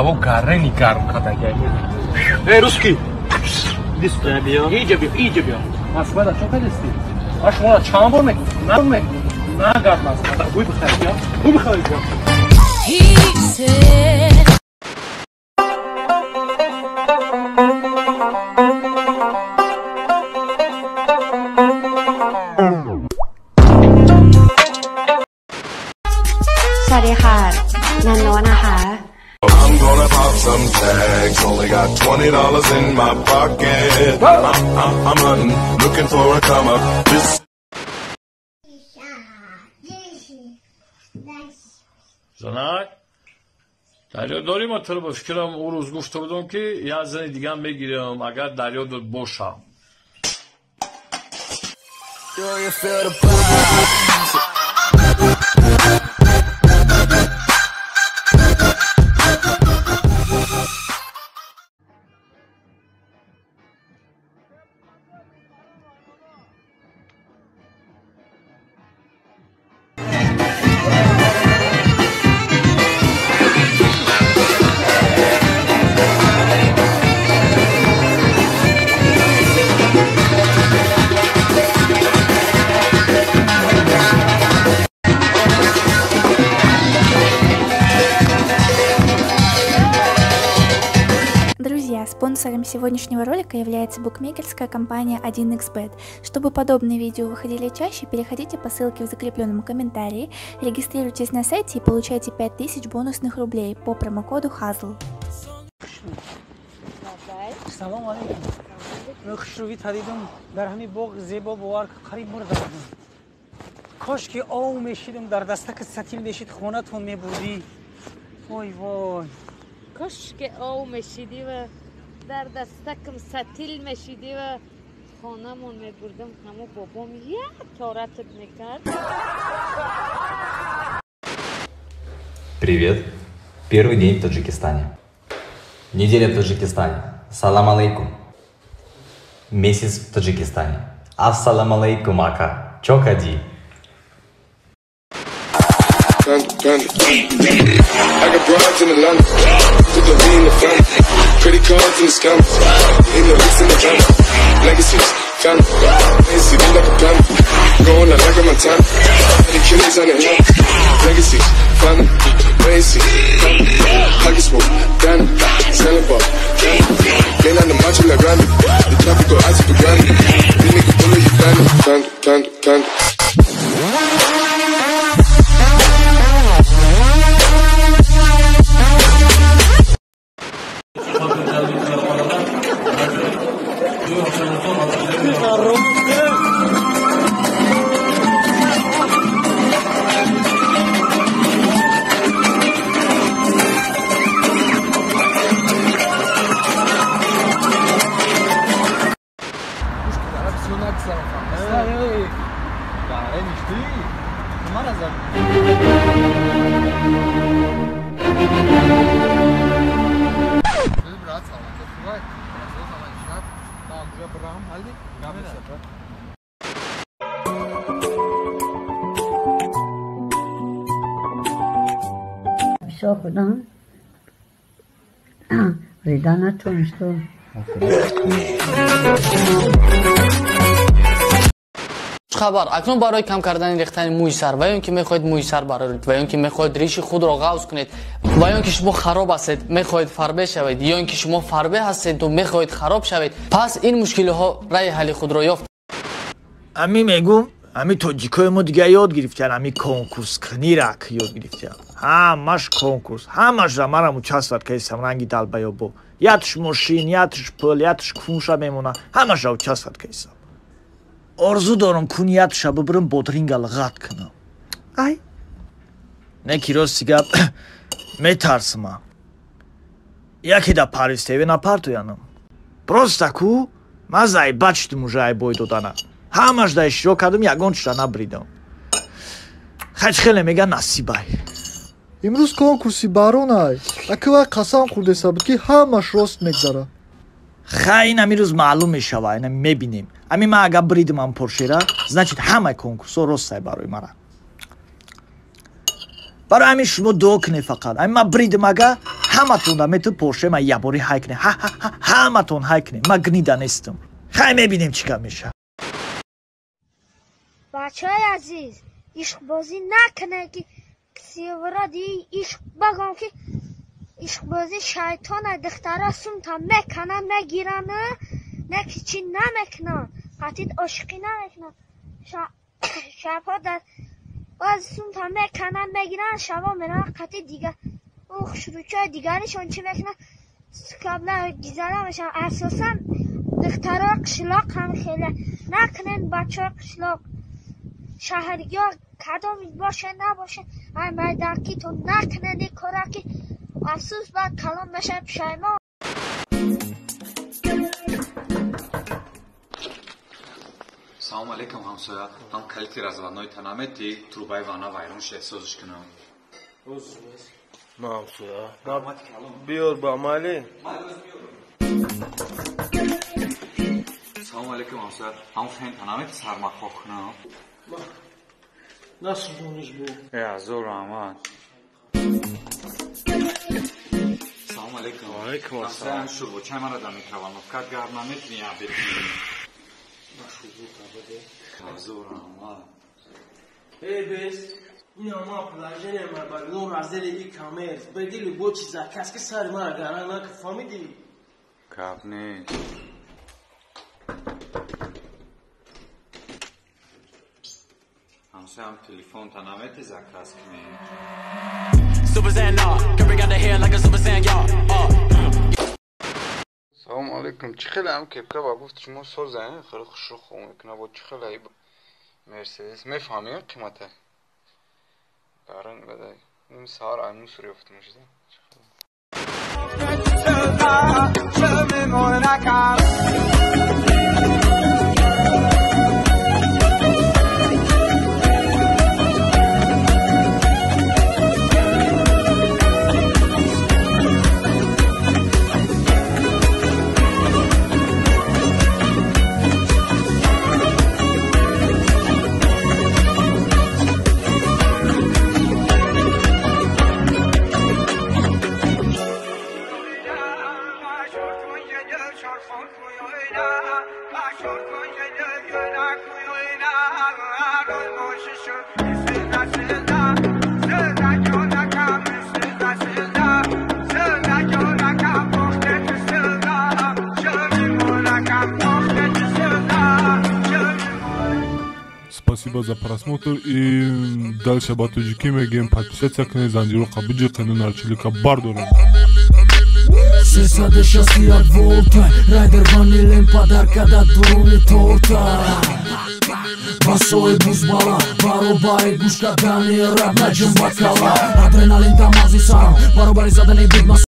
Ҳаво гаррени гарм кардагиай. Эй, русский! Биё. Иҷа биё, иҷа биё. Москва да чо кардисти? Ма шуморо чанд бор мегуфтам? На мегуфтам. На гард Москва. Буй бихарӣ, биё. Буй бихарӣ, биё. สวัสดีค่ะนันโนนะคะ I'm gonna pop some tags. Only got $20 in my pocket. I'm hunting, looking for a come up. This Занак, дарё дорӣ? Ма туро ба фикрам ӯ рӯз гуфта будам, ки як зани дигар мегирам, агар дарё бошам. Друзья, спонсором сегодняшнего ролика является букмекерская компания 1xBet. Чтобы подобные видео выходили чаще, переходите по ссылке в закрепленном комментарии, регистрируйтесь на сайте и получайте 5000 бонусных рублей по промокоду HAZL. Салом алейкум. Хушрӯӣ дидам дар ҳамин боғ зебо, бовар қариб мурда будам. Кош ки ов мешидам, дар дастаки сатил мешид, хонатон мебурдӣ. Вой, вой. Кош ки ов мешидӣ ва дар дастакам сатил мешидӣ ва хонамон мебурдам, ҳамо бобом як торатат мекард. Привет. Первый день в Таджикистане. Неделя в Таджикистане. Салам алейкум. Месяц в Таджикистане. Ассалам алейкум, ака. Чё кади? Panda, panda. I got broads in Atlanta, put the V in the family. Credit cards in the scammers, in the licks in the family. Legacies, family, ACD like a panda. Going out like a Montana, the killers on the helmet. Legacies, family, AC, family. Pockets full, Danny, selling ball, family. Man on the macho like Randy, the traffic go out to the granny. This nigga pull up your family, panda, panda, panda. Бисёр худам рида натонисту. Хабар, акнун барои кам кардани рехтани мӯи сар ва ё ин ки мехоҳед мӯи сар бароред, ва ё ин ки мехоҳед риши худро ғавз кунед, ва ё ин ки шумо хароб ҳастед, мехоҳед фарбе шавед, ё ин ки шумо фарбе ҳастеду мехоҳед хароб шавед, пас ин мушкилиҳо раи ҳалли худро ёфт. Ами мегум, ами тоҷикои мо дига ёд гирифтян, ами конкурскунирак ёд гирифтян. Ҳамаш конкурс, ҳамашра марам участвовать кардистам, ранги далбаёбо. Ятш мошин, ятш пул, ятш кунша мемона, ҳамашра участвовать кардистам. Орзу дорам куниятша бибирам, бодринга лғат кунам. Ай не ки рости гап, метарсима. Яке да Париз ТВ напартоянам. Просто ку ман заебать шудим уже ай бой додана. Ҳамаш да иштирок кардам, ягон чиза набридам. Хач хеле мега насибай. Имрӯз конкурси баронай. Аки вай қасам хӯрдеса буд, ки ҳамаш рост мегзара. Хай, ин ами рӯз маълум мешава, ина мебинем. Ами ман агар бридим ам Поршера, значит ҳамаи конкурсҳо ростай барои мара. Барои ҳамин шумо дуо кунед фақат. Ами ман бридим ага, Ҳаматонда мету Порше ма ябори ҳай кне. Ҳаматон ҳай кне. Ма гнида нестам. Хай мебинем чӣ гап меша. Бачаи азиз, ишқбозӣ накунед ки севради ишқ багом ки ишқбозӣ шайтона духтара сумта мекана мегирана не ки чӣ намекунанд қатид ошиқӣ намекунанд шабҳо дар баъзе сумта мекананд мегиранд шабо мераванд қатид дигар ӯ хушрӯчаи дигаришон чӣ мекунанд кабла гизара мешаванд. Асосан духтарои қишлоқ ҳам хеле накунед бачаҳои қишлоқ шаҳргиҳо кадом боше набоше ай майдакитон накунед ин кора ки афсӯс баъд калон мешавед пушаймон. Салом алейкум ҳамсоя. Ҳам калити разводной танамети трубаи ванна вайрон шед созиш кунам. На ҳамсоя. Биёр ба майли. Салом алейкум ҳамсоя. Ҳам фен танамети сармахо кунам. Насубониш бу. Э азор раҳмат. Салом алейкум. Ва алейкум ассалом. Ҳамсоя шӯрбочаи маро дар микроволновка гарм наметунӣ абед. Азор раҳмат. Эй бес, ин ҳама приложение ма Бабилон раздели e-commerce. Беги любой чиз заказ ки сари мара гаран накун, фаҳмидӣ? Гап нест. Ҳамсоям телефонта намети заказ кунӣ? Super Saiyan, nah. Curry got the hair like a Super Saiyan, y'all. Салом алейкум. Чӣ хеле ҳам кепка ба гуфт шумо соза, хеле хушрӯ хоб мекунад. Бо чӣ хеле Мерседес мефаҳмӣ қимата? Баран бадай. Ним саҳар аймусур ёфтам шуда. Спасибо за просмотр и дальше ба тоҷикӣ мегӯем подписаться кунед, занҷироқа биҷиқену нарчилика бардорем. 361 волта Райдер ванилем подарка да дуруни торта Басои бузбала баробари гӯш кардани раб наҷим бакала Адреналин дар мағзи сарам баробари задани бигма.